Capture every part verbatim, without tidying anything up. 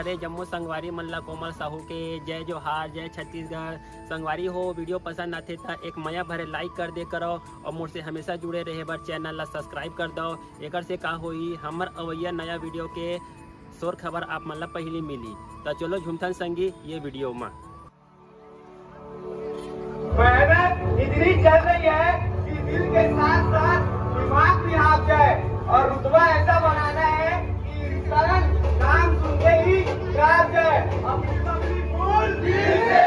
अरे जम्मो संगवारी मन ला कोमल साहू के जय जोहार, जय छत्तीसगढ़। संगवारी हो, वीडियो पसंद आथे त एक मया भरे लाइक कर दे करो और मोर से हमेशा जुड़े रहे बर चैनल ला सब्सक्राइब कर दो। एकर से का होई, हमर अवैया नया वीडियो के शोर खबर आप मन ला पहिली मिली। त चलो झूमथन संगी ये वीडियो मा। मेहनत इतनी चल रही है कि दिल के साथ साथ दिमाग भी हाफ जाए और रुतबा ऐसा बनाना है कि इंसान नाम सुनते ही जाग जाए। अपनी अपनी बोल दिल से।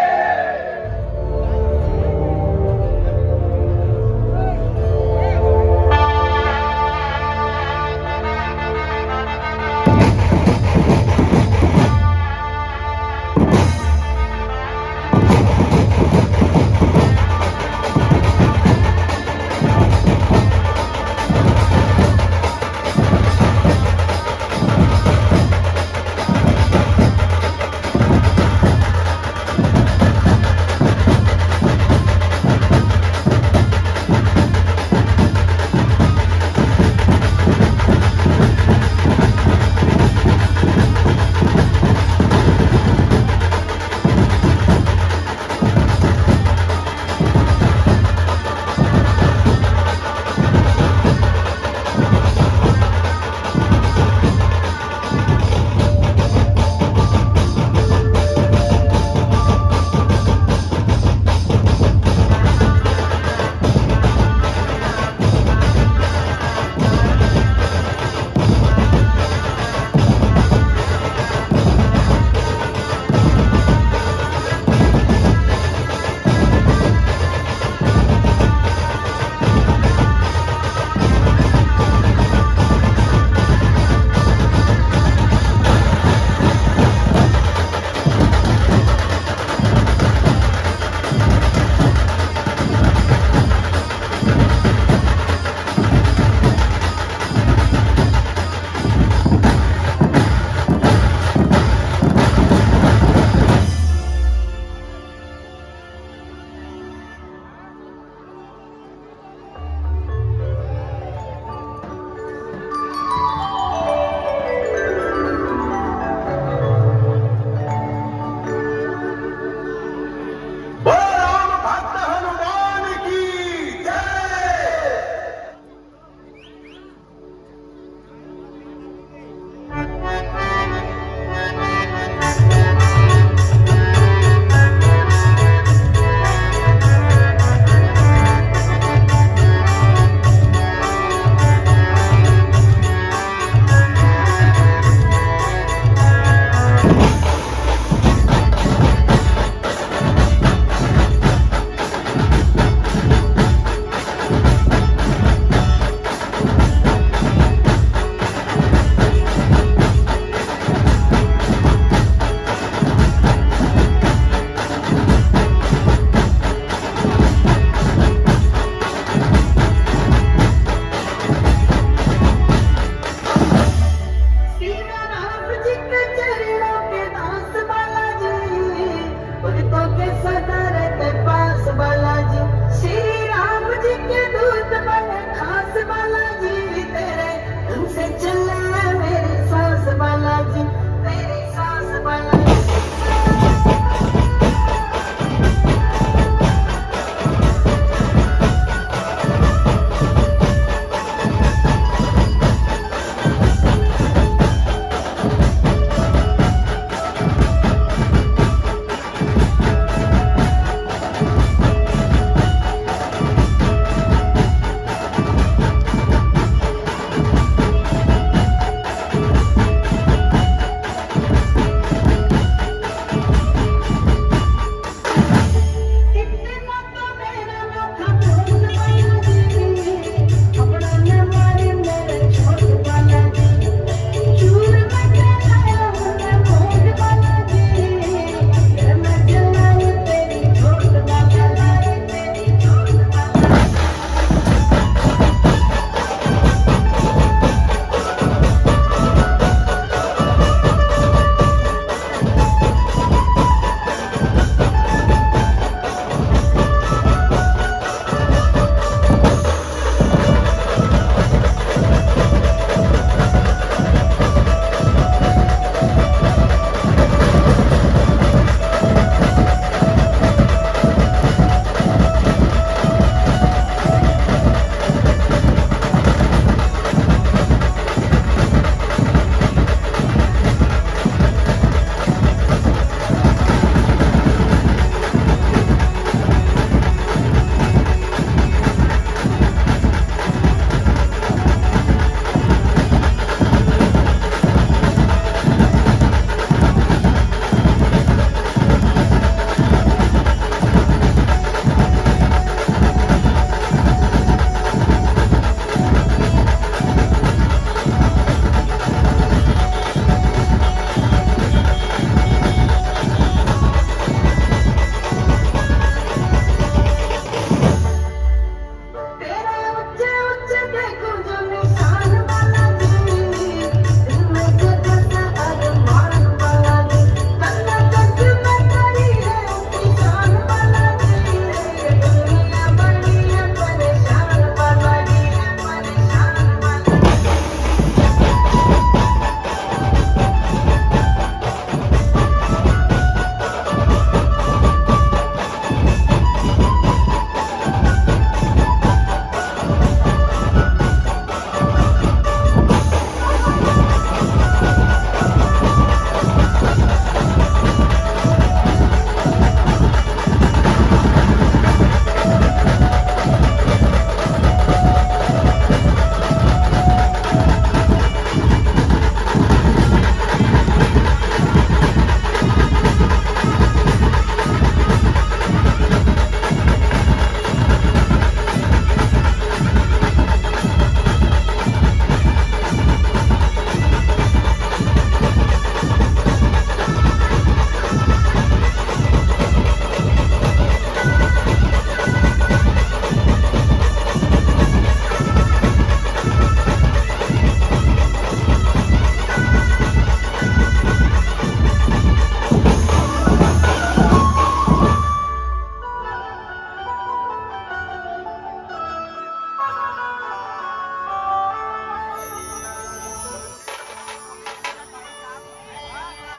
बोलो राम भक्त हनुमान की जय। सीता राम जी के चरणों के दास बालाजी, उनको के सदा रहते पास बालाजी। श्री राम जी के दूत बने खास बालाजी, तेरे उनसे चले मेरी सांस बालाजी।